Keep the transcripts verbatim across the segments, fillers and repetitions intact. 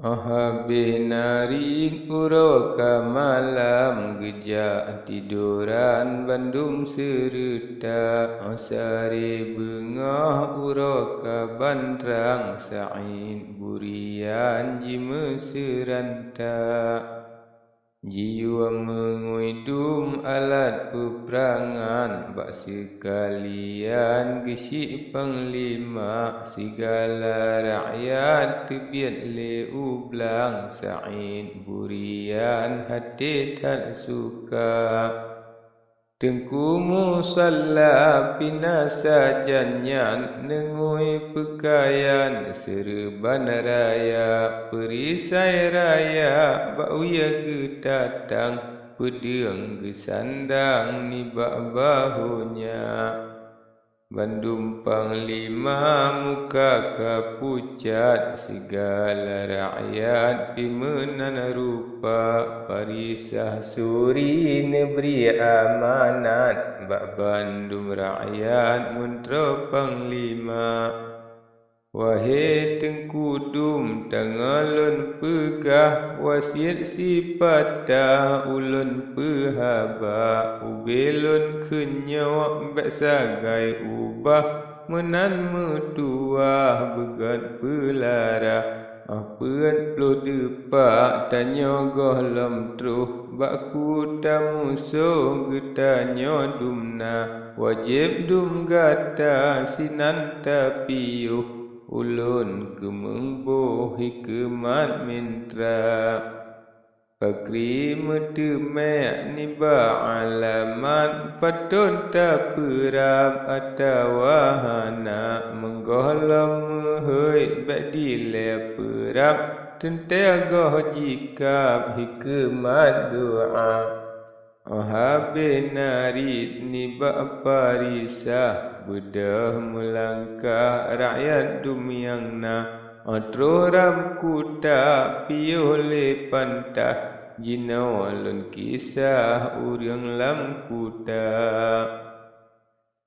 Óh habéh narit uroe ka malam, geujak tidoran bandum seureuta. Óh saré beungoh uroe ka bantrang, Said Burian jimeuseuranta. Jiyue meungui dum alat peuprangan, bak seukalian geusyik panglima. Sigala rakyat teubiet lé u blang, Said Burian até that suka. Teungku Musalla pih na sajan nyan, neungui peukayan seureuban raya, peurisai raya bak wie geutatang, peudeueng geusandang nibak bahonya. Bandum panglima muka ka pucat, sigala rakyat pih meunan rupa. Parisah Suri neubri amanat bak bandum rakyat meuntroe panglima. Wahé Teungku dum, tangoe lôn peugah, wasiet sipatah ulôn peuhaba. Ubé lôn kheun nyoe bék sagai ubah, meunan meutuwah beugét peulara. Óh peuet ploh deupak tanyoe gohlom troh, bak kuta musoh geutanyoe dum na. Wajéb dum gata sinan tapiôh, ulôn keumeung boh hikeumat mintra. Pakri meuteumeuk nibak alamat, patot tapeurab atawa hana. Meugohlom meuhôi bék dilée peurab, teuntée goh jikab hikeumat doá. Óh habéh narit nibak parisah, beudôh meulangkah rakyat dum nyang na. Óh troh ram kuta piôh lé pantah, jinoe lôn kisah ureuëng lam kuta.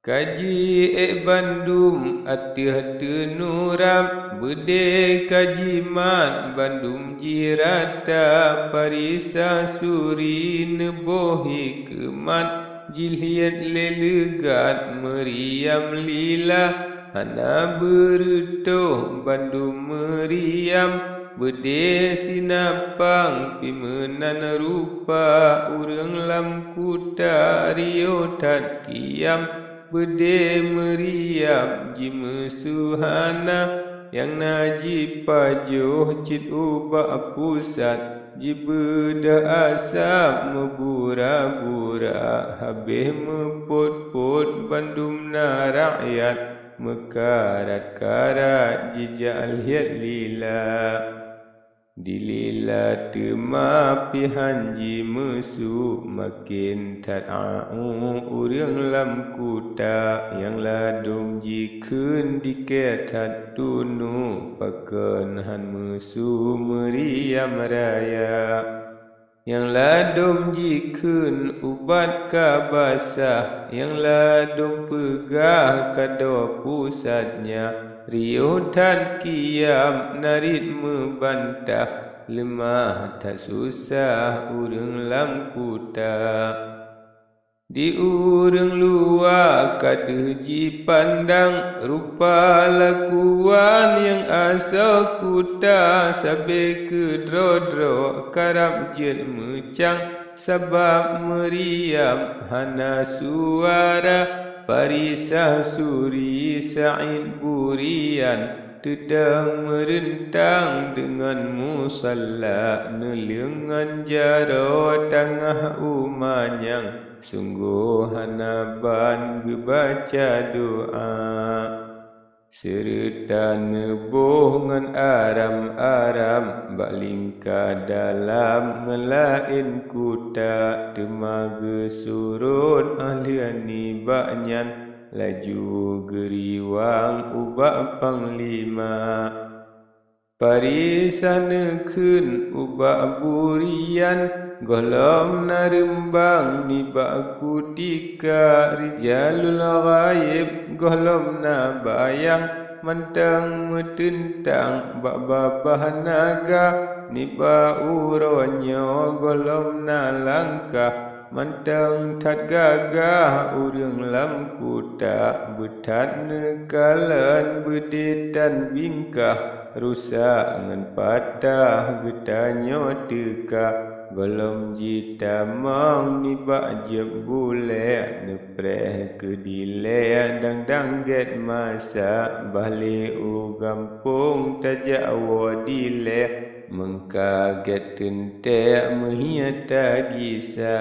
Ka jiék bandum ateueh teunurab, beudé ka jimat bandum jirata. Parisah Suri neuboh hikeumat, jiliet lé leugat meuriam lila. Hana beureutoh bandum meuriam, beudé sinapang pih meunan rupa. Ureuëng lam kuta riôh that kiam, beudé meuriam jimeusu hana. Nyang na jipajoh cit ubak pusat, jibeudôh asab meubura-bura. Habéh meupot-pot bandum na rakyat, meukarat-karat jijak liet lila. Dilila teuma pih han jimeusu, maken that aú ureuëng lam kuta. Nyang ladôm jikheun dikée that tunu, pakon han meusu meuriam raya. Nyang ladôm jikheun ubat ka basah, nyang ladôm peugah kadoe pusat nyan. Riôh that kiam narit meubantah, leumah that susah ureuëng lam kuta. Di ureuëng luwa ka deuh jipandang, rupa lakuan nyang asoe kuta. Sabé keudroe-droe karab jeuet meucang, sabab meuriam hana suara. Parisah Suri Said Burian, teudong meureuntang deungon musalla, neuleueng ngon jaroe tangah uma nyang sunggoh hana ban geubaca doá. Seureuta neuboh ngon aram-aram bak lingka dalam ngon laén kuta, teuma geusurot óh lheueh nibak nyan laju geuriwang ubak panglima. Parisah neukheun ubak Burian, gohlom na reumbang nibak kutika. Rijalul ghaib gohlom na bayang, Mantong meuteuntang bak babah naga, nibak uroe nyoe gohlom na langkah. Mantong that gagah ureuëng lam kuta, beuthat neukalon beudé tan bingkah, rusak ngon patah geutanyoe teuka. Gohlom jitamong nibak jeueb bulée, neupreh keu dilée dang-dang gét masa, bah lé u gampông tajak woe dilée, meungka gét teuntée meuhié tagisa.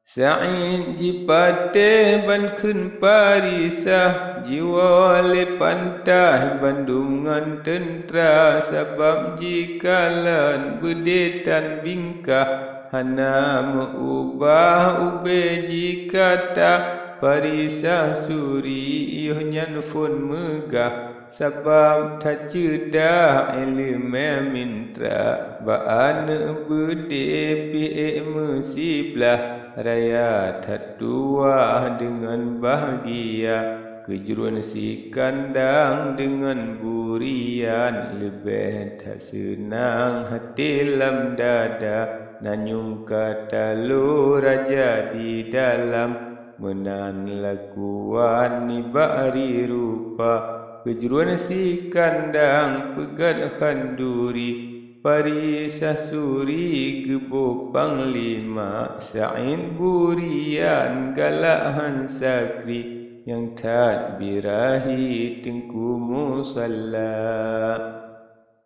Said jipatéh ban kheun Parisah, jiwoe lé pantaih bandum ngon teuntra, sabab jikalon beudé tan bingkah, hana meu-ubah ubé jikata. Parisah Suri yoh nyan phon meugah, sabab that ceudah iéleumé mintra, bak aneuëk beudé pih ék meusiblah, raya that tuwah deungon bahgia. Keujruen si kandang deungon burian, leubeh that seunang até lam dada. Nanyum ka talo raja di dalam, meunan lakuan nibak ari rupa. Keujruen si kandang peugét khanduri, Parisah Suri geuboh panglima, Said burian galak han sakri, nyang that birahi Teungku Musalla.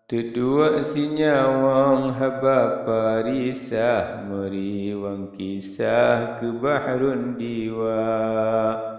Teuduek sinyawöng haba Parisah, meuriwang kisah keu Bahrun Diwa.